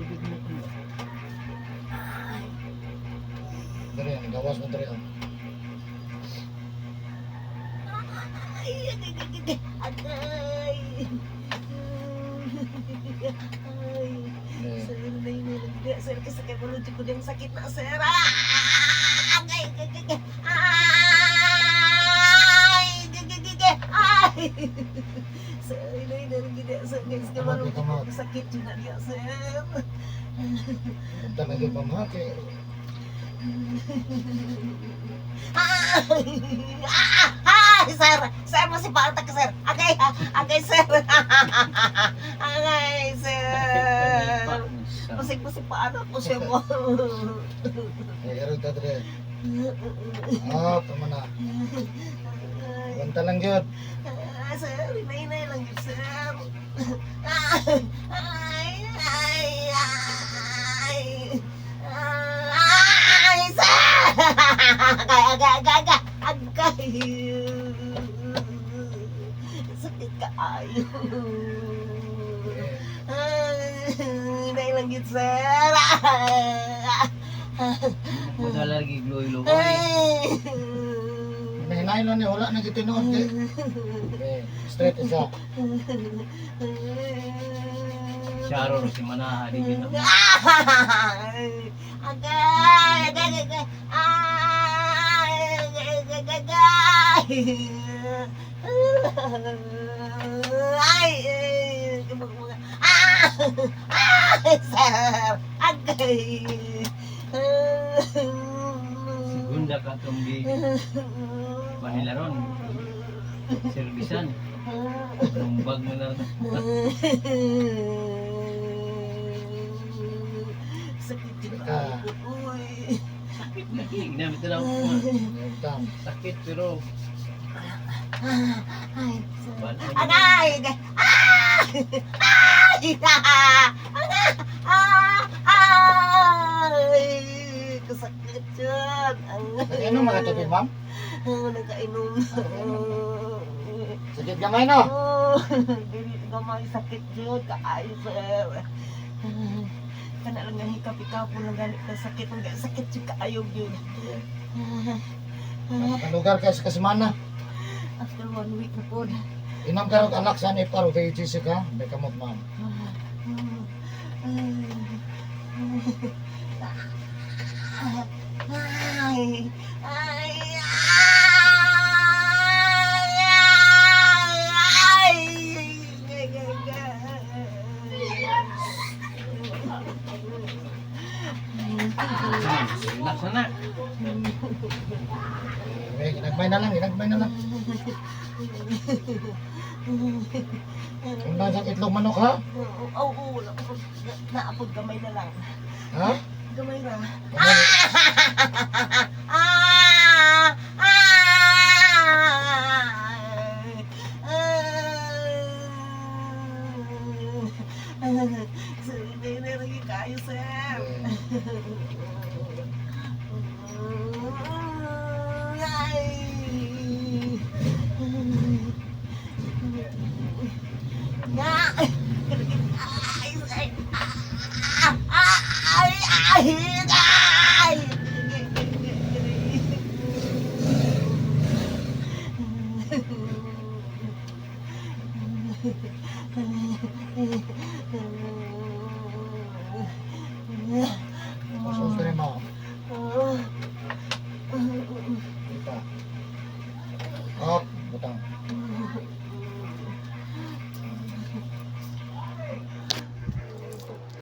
Tubig mo ko. Ay. Dere, ang gawas mo dere, oh. Ay, agay, agay, agay. Ay. Dere. Sir, nay, nay, nay, sir, kasi kay Bulod ko diyang sakit na, sir. Ah! Agay, agay, agay. Ay! Agay, agay, agay. Ay! Sir, nay, nay, nay, sir, guys, kay Bulod ko sakit yun na niya, sir. Punta na gyud, ma'am, ha? Kay Ay! Ah! Ay, sir! Sir, masipaan ta ka, sir! Agay! Agay, sir! Agay, sir! Masip-masipaan ako siya mo. Eh, erog ta dere. Ah, tama na. Wanta lang gyud. Ah, sir, hinay-hinay lang yun, sir. Ay, ay, ay, ay. Ay, sir! Agay, agay, agay, agay, agay. Sakit ka ayo. Eh, Ay, hinay lang yun, sir. Wala lagi gloy-gloy. Ay. Hinay lang ni, wala na gyud tinuod kay. Eh, straight isa. Sharon si Manaha di kita. Ay! Agay! Agay! Agay! Ay! Agay! Agay! Agay! Ay! Ay! Ah! Ay! Sir! Agay! Segunda ka tong gi Manila ron. Servisan. Lumbag mo na. Sakit yung Teka. ako. Uy. Sakit lagi. Ginamit na lang. Tam. Sakit pero Ay, wala. agay! Agay! Ah! Ay! Ah! Ah! Ay! Kasakit yun. Nag-inom mga tubig, ma'am? Ah, nagkainom. Sakit gamay, no? Oh, dili gamay sakit jud kaayo, sir. Kana lang nga hikap-hikapo lang ganit na sakit ang sakit jud kaayo jud. Ang lugar kay sa kasimana. After one week na pod. Inom ka og alak sa ni paro VGC ka, may kamot, ma'am. Ay, ay, ay, ay, Relax na na. Eh, ginagmay na lang, ginagmay na lang. Ang sa itlog manok, ha? Oo, oo, wala ko. Naapod gamay na lang. Ha? Gamay na. Gamay. Ah! Ah! Ah! Sir, hindi na lagi kayo, sir. Eh, Ay! Ay! Ay! Ay! Ay! Ay! Ay!